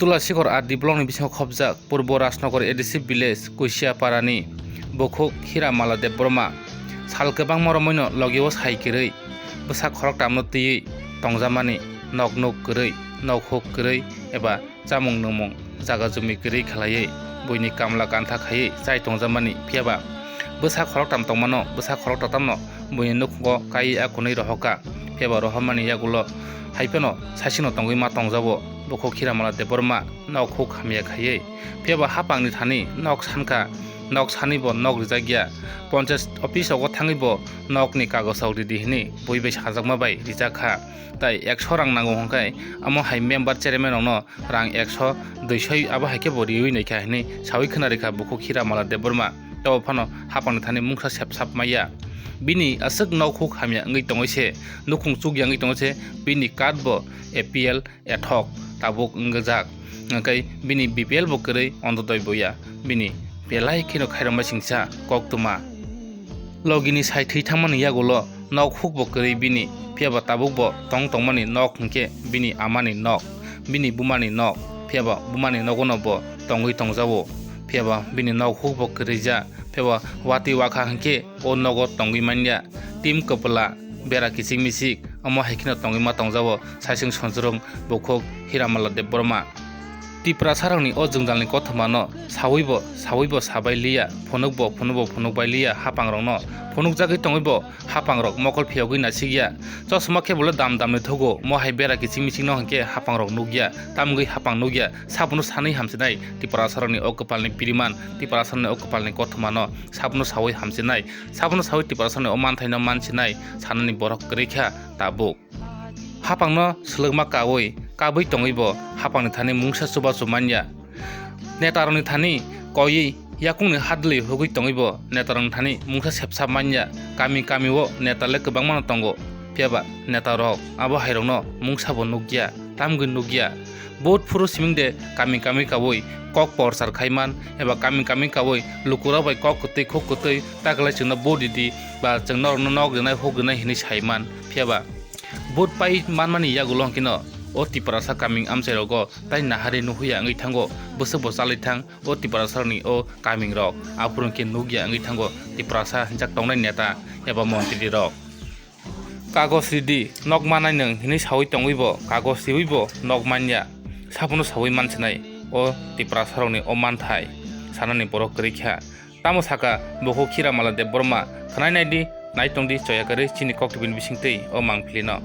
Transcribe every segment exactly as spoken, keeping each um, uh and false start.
Tulasikhor R D blockni bisingo khopjak Purbo Rajnagar A D C village Kuisiaparani bukhuk Hiramala Debbarma sal kwbangma romwino logio sai kwrwi, bwsa khoroktamno twiwi tongjamani, nok nuk kwrwi, nok huk kwrwi eba chamung nwngmung jaga jumi kwrwi khlaiwi buini kamla kantha khaiwi chai tongjamani, phiyaba bwsa khoroktam tongmano, bwsa khoroktatamno buini nukhungo kaiwi a kwnwi rohorkha. Phiyaba rohormani yagulo hai phano saichwngno tongwi ma tongjago. Bukhuk Hiramala Debbarma nok huk hamya khaiwi, phiyaba hapangni thani nok sankha, nok sanwi bo nok rijak ya. Panchayat office rogo thangwi bo nokni kagoj rok ridi hwnwi bui bai sajakma bai rijak kha. Tai ekso rang nango hwnkhe amo hai member chairman rokno rang ekso, duiso abo hai khe bo riwi naikha hwnwi sawi khwnarikha bukhuk Hiramala Debbarma. Tei phano hapangni thani mungsa sep sap maya. Bini aswk nok huk hamya wngwi tongwi se, nukhung chukya wngwi tongwi se, bini card bo A P L ethok tabuk wngjak. Hwnkhe bini B P L bo kwrwi, Antodoi bo ya. Bini belai kheno khairokma singsa koktwma. Logini sai thwi thangmani yagulo nok huk bo kwrwi bini, phiyaba tabuk bo tong tongmani nok hwnkhe bini amani nok, bini bumani nok, phiyaba bumani nogono bo tongwi tongjago. Phiyaba bini nok huk bo kwrwija, phiyaba watwi wakha hwnkhe o nogo tongwi manya. Tim kwpla, bera kichik michik, omo hai kheno tongwi ma tongjago saichwng sonjorung bukhuk Hiramala Debbarma. Tiprasarokni o jwngjalni kothomano sawibo, sawibo sabai liya, phunukbo, phunukbo phunukbai liya hapangrokno. Phunukjagwi tongwibo hapangrok mokol phiyogwi nasikya. Chosma khe bole dam damni thugo, mo hai bera kiching michingno hwnkhe hapangrok nukya, tamgwi hapang nukya. Sabono sanwi hamsinai Tiprasarokni o kwpalni piriman, Tiprasarokni o kwpalni kothomano sabono sawi hamsinai. Sabono sawi Tiprasarokni o manthaino mansinai sanani borok kwrwi kha tabuk. Hapangno swlwkma kaui, kabui tongwi bo hapangni thani mungsa chubachu manya. Netarokni thani koiwi yakungni hadlwi hugwi tongwi bo netarokni thani mungsa sepsa manya. Kami kami o neta le kwbangmano tongo, phiyaba netarok abo hairokno mungsa bo nukya, tamgwi nukya. Vote phuru siming de kami kami kaui kok porchar khaiman eba kami kami kaui lukurok bai kok kwtwi khuk kwtwi taklai chwngno vote ridi ba chwng norokno nok rinai huk rinai hinwi saiman, phiyaba Vote pai manmani yagulo hwnkhe no o Tiprasa kaming amchairogo tai nahari nuhuya wngwi thango, bwswk bo chalwi thang o Tiprasarokni o kamingrok, aphuru hwnkhe nukya wngwi thango Tiprasa hinjak tongnai neta eba montrirok. Kagoj ridi, nok manai nwng hinwi sawi tongwi bo kagoj riwi bo nok manya, sabono sawi mansinai o Tiprasarokni o manthai sanani borok kwrwi kha. Tamo saka bukhuk Khiramala Debbarma, khwnai naidi, nai tongdi choya kwrwi chini koktwbini bisingtwi o mangpilino.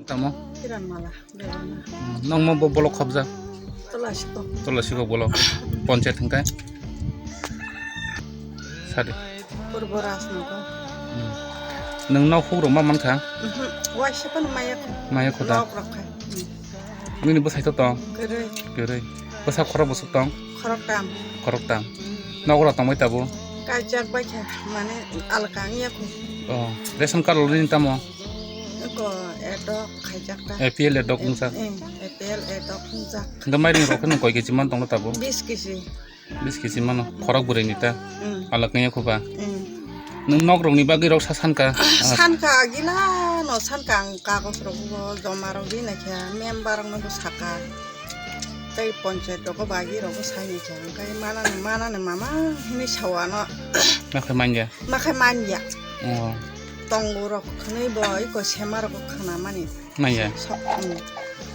Tamo? Kiran mala, Bebana. Hmm, nokmo bo bolok khobja? Tola siko. Tola siko bolok. Ponchayat hwnkhe? Sadi. Purbo Rajnagar. Hmm. Nwng nok hukrok ma mankha? Mhm. Waisa phano maya kho. Maya kho da? Nok rok kha. Hmm. Nini bwsai to tong? Kwrwi. Kwrwi. Bwsa khorok bwswk tong? Khoroktam. Khoroktam. Nogora tongbai tabuk? Kaijak bai kha, mane alka wngya kho. Oh, ration card rok nini tamo? Eko edok khaijak ta. A P L edok wngjak? Eh, A P L edok wngjak. Hwnkhe mairing rok khe nwng koi kg man tonglo tabuk? Bis kg. Bis kg mano, khorok bwrwi ni ta? Mm. Alak wngya kho ba? Mm. Nwng nok rok ni bagwi rok sa sankha? Sankha agila no sankha ang kagoj rok bo joma rok di naikha, member rok no bo saka. Tei ponchayat rogo bagi rogo sai ni khe, hwnkhe manani, manani mama hinwi sao ano. Ma khai manya? Ma khai manya. Oh. Tongo rok khwnwi bo iko sema rok khwnamani. Manya? So, um.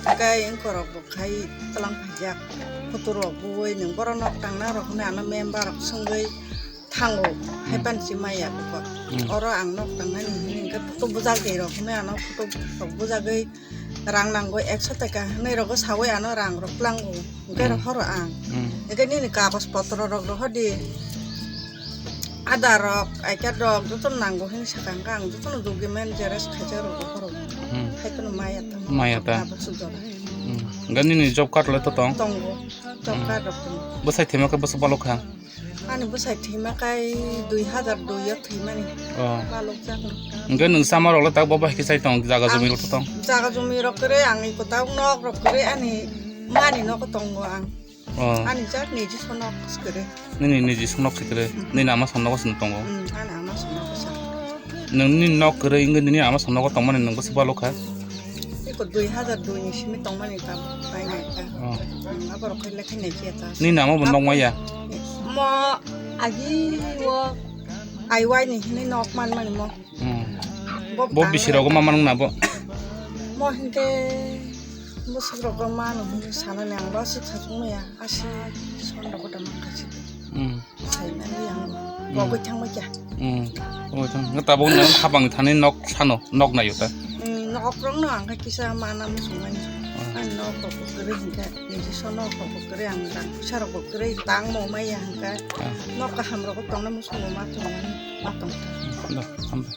Hwnkhe inko rok bo khai tlang phaijak. Photo rok bui nwng borok nok tangna rok hwnwi ano member rok swngwi thango. Hmm. Hai pan si maya buko. Hmm. Oro ang nok tangnani hwnwi hwnkhe photo bujak de rok hwnwi ano photo rok bujagwi rang nango ekso taka hinwi rogo sawi ano rang rok tlango. Hwnkhe, hmm, rohoro ang. Hmm. Hwnkhe nini kagoj potro rok rohordi. Aadhaar rok, I card rok jotono nango hinwi sakha, hwnkhe ang jotono document xerox khaijak rok rohoro. Hmm. Haiphano maya tamo. Maya ta. Tabuk sujora. Hmm. Hwnkhe nini job card le to tong? Tongo. Job, hmm, card rok tongo. Bwsai thwima khe bwswk balok kha? Ani bwsai thwima kai dui hazar dui o thwimani. Oh. Balok jak no. Hwnkhe nwng sama rok le tak bo bai khe sai tong jaga jumi rok tong. Jaga jumi rok kwrwi ang iko tak nok rok kwrwi ani mani nogo tongo ang. Oh. Ani jak niji sonok kwrwi. Nini niji sonok kwrwi. Mhm. Nini ama sonok se tongo. Hmm, ani ama sonok se. Nwng nini nok kwrwi wngwi nini ama sonok tongmani nwng bwswk balok kha. Iko dui hazar dui ni simi tongmani ta bai nai ta. Oh. Hmm, aborok khe lekha nai khe ta. Nini ama bo nok maya. Mo agi o ai wai ni hini nok man mani mo. Hmm. Bo bisi rogo ma manung na bo. Mo hingke bwswk rogo manu hingke sana ni ang bwswk sachung maya asi son rogo da man kasi. Hmm. Sai mani ang Hmm. Bo goi thang maya. Hmm. Bo goi thang. Nge tabuk nang habang thani nok sano, nok nayo ta. Hmm, nok rong no ang kisa mana musung mani. Hmm. Ang nok rok kwrwi hingke, niji so nok rok kwrwi ang rang pusa rok kwrwi tang mo maya hingke. Hmm. Nok kaham rok tong na musung ma tong ma tong. Hmm. Da, hambai.